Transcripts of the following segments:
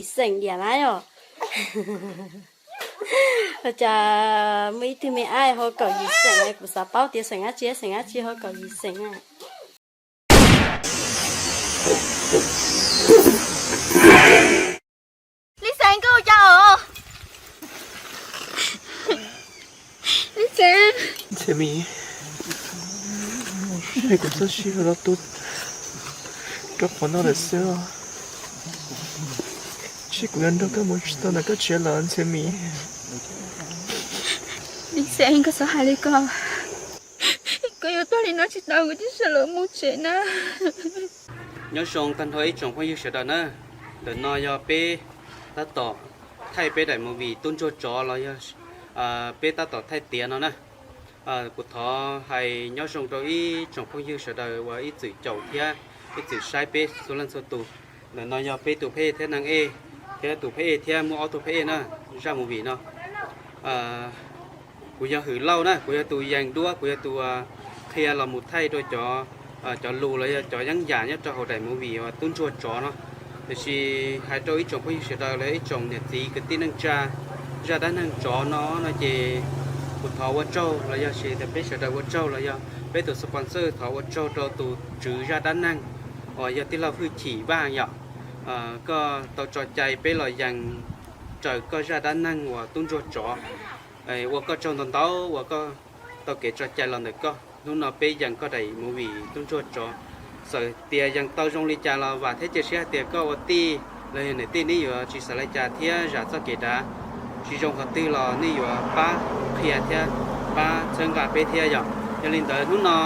Yim xeem diam na yom. Ua cas muaj ib tug me ab ho kaum yim xeem, kuv xav paub tias xeem dab tsi, xeem dab tsi ho kaum yim xeem na. Lis Xeem, koj ua cas os? Lis Xeem. Ntxhiab Mim, kuv txoj sia los tu rau qhov no lawm xwb os. Tab sis kuv yuav nrog koj mus tsis tau ntawm koj tsev lawm Ntxhiab Mim. Lis Xeem, koj txhob hais li ko. Koj yuav tuag li no tsis tau, kuv twb sawv los mus tsev na. Nyob zoo tag nrho ib tsoom phooj ywg sawv daws na, ntawm no yog peb tab tom thaij peb daim movie Tub Ntsuag Tsov los yog peb tab tom thaij tiav no na. Kuv thov hais nyob zoo rau ib tsoom phooj ywg sawv daws uas ib txwm caum thiab ib txwm saib peb txhua leej txhua tus. Ntawm no yog peb tus phab ej thiab neeg ej, thiab tus phab ej thiab muaj ob tug phab ej na, zaj movie no. Kuv yog Hwm Lauj na, kuv yog tus yees duab, kuv yog tus qhia los mus thaij rau cov, cov lus los yog cov yeeb yam nyob rau hauv daim movie uas Tub Ntsuag Tsov no. Tiam sis hais rau ib tsoom phooj ywg sawv daws los yog ib tsoom niam txiv kwv tij neej tsa, zaj dab neeg tsov no no ces kuv thov ua tsaug los yog sis tias peb sawv daws ua tsaug los yog peb tus sponsor thov ua tsaug rau tus tswv zaj dab neeg uas yog tij laug Hwj Chim Vaj yom. Koj tau tso cai peb los yees raws koj zaj dab neeg uas Tub Ntsuag Tsov. Ua koj tsaug ntau ntau uas koj tau kev tso cai los ntawm koj. Hnub no peb yees koj daim movie Tub Ntsuag Tsov. Txawm tias yees tau zoo li cas los vam thiab cia siab hais tias koj ua tij los yog niam tij nej yuav tsis xav li cas thiab zam txoj kev dav. Tsis zoo qhov twg los nej yuav pab qhia thiab pab txhawb nqa peb thiab yom. Yog li ntawd hnub no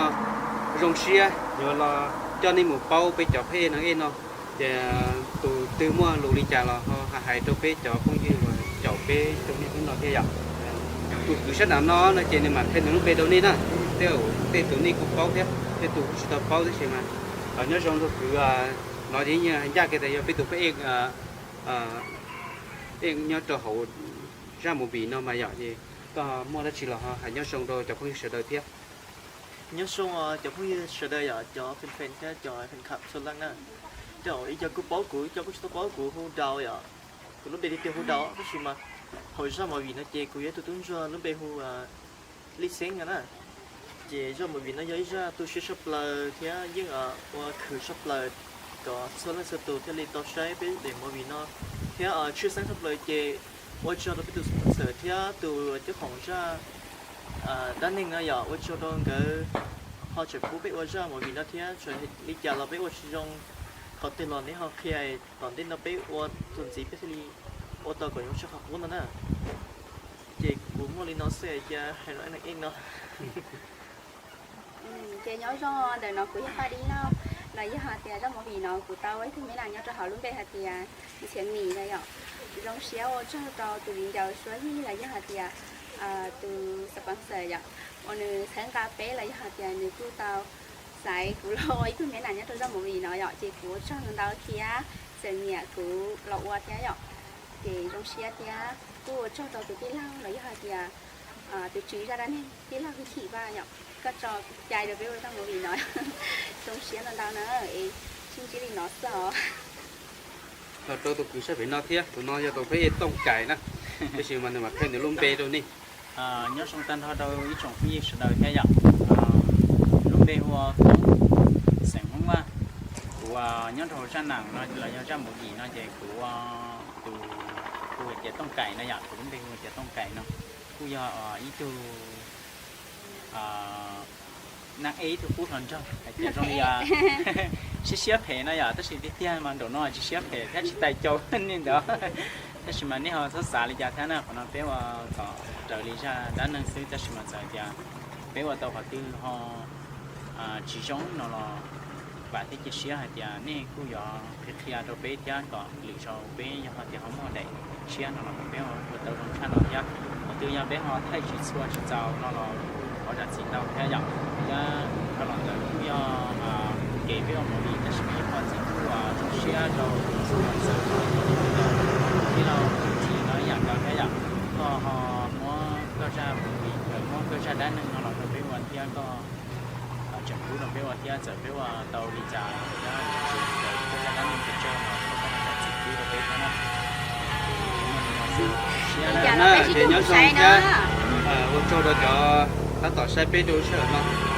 zoo siab yuav los coj nej mus paub peb cov phab ej neeg ej no. Ces tus twg muaj lus li cas los ho hais hais rau peb cov phooj ywg uas caum peb rau niaj hnub no thiab yom. Tus kwv sab nram no no ces nws mam qhia nws lub npe rau nej na. Tej, tej tus nej kuj paub thiab, tej tus kuj tsis tau paub tab sis mas nyob zoo tus kwv no ces yeej ncaj kiag tias yog peb tus phab ej nyob rau hauv zaj movie no mas yom. Ces koj muaj dab tsi los ho hais nyob zoo rau cov phooj ywg sawv daws thiab. Nyob zoo cov phooj ywg sawv daws yom, cov fan fan thiab cov fan club txhua leej na. Tej zaum ib co kuj paub kuv, ib co kuj tsis tau paub kuv hu Daus yom. Kuv lub npe tiag tiag hu Daus tab sis mas hauv zaj movie no ces kuv yog ib tug tub ntsuag lub npe hu Lij Xeeb no na. Ces zaj movie no yog ib zaj tu siab tshaj plaws thiab yeej ua khwv tshaj plaws kom txhua leej txhua tus thiaj li tau saib peb daim movie no thiab tshwj xeeb tshaj plaws ces ua tsaug rau peb tus sponsor thiab tus cub qoom zaj dab neeg no yom, ua tsaug rau nkawd ho tseem pub peb ua zaj movie no thiab txawm li cas los peb ua tsis zoo qhov twg los neb ho qhia, tom ntej no peb ua txuas ntxiv peb thiaj li ua tau kom zoo tshaj qhov qub no na. Ces kuv muaj li no xwb cia hais los ib no. Ces nyob zoo, ntawm no kuv yog Paj Dib Lauj, los yog hais tias zaj movie no kuv tau ib tug me nas nyob rau hauv lub npe hais tias Ntxhiav Mim no yom. Zoo siab ua tsaug rau tus viv ncaus Suab Yig los yog hais tias tus sponsor yom, uas nws txhawb nqa peb los yog hais tias nws kuj tau xaiv kuv los ua ib tug me nas nyob rau zaj movie no yom, ces kuv ua tsaug ntau thiab txawm nyiam kuv los ua thiab yom. Ces zoo siab thiab kuj ua tsaug rau tus tij laug los yog hais tias tus tswv zaj dab neeg tij laug Hwj Chim Vaj yom, koj tso cai rau peb ua zaj movie no. Zoo siab ntau ntau na, es sib ntsib li no xwb os. Los rau tus kwv sab pem no thiab, tus no yog tus phab ej Tooj Kais na, tab sis mas nws mam qhia nws lub npe rau nej. Nyob zoo tag nrho rau ib tsoom phooj ywg sawv daws thiab yom. Lub npe hu ua Toob, xeem Hmoob Vaj. Kuv nyob rau zaj nam no los yog zaj movie no ces kuv, tus, hu tias Tooj Kais no yom, tus lub npe hu tias Tooj Kais no kuj yog ib tug nam ej ib tug qub hluas nraug hais tias zoo li siab siab phem no yom, tab sis tiag tiag mas nraum no tsis siab phem thiab tsis tais caus nej ntawd. Tab sis mas nej ho txhob xav li cas thiab na, qhov no peb ua kom raws li zaj dab neeg xwb, tab sis mas txawm tias peb ua tau qhov twg ho tsis zoo no los vam thiab cia siab hais tias nej kuj yuav qhia qhia rau peb thiab kom lwm zaus peb yog hais tias ho muaj daim tshiab no los kom peb ua tau zoo tshaj no thiab. Qhov twg yog peb ho thaij tsis txhua tsis txaus no los thov zam txim ntau thiab yom. Thiab rau los ntawd kuj yog kev peb ua movie tab sis mas yog qhov txhij kuj zoo siab rau tus sponsor, tij laug Hwj Chim no ib yam nkaus thiab yom. Koj ho muab koj zaj movie, muab koj zaj dab neeg no los rau peb ua thiab koj tseem pub rau peb ua thiab txawm peb ua tau li cas los koj zaj dab neeg pes tsawg los koj zam txim pub rau peb thiab na. Li cas los peb sib ntsib thiab ua tsaug rau cov tab tom saib peb rau sij hawm no.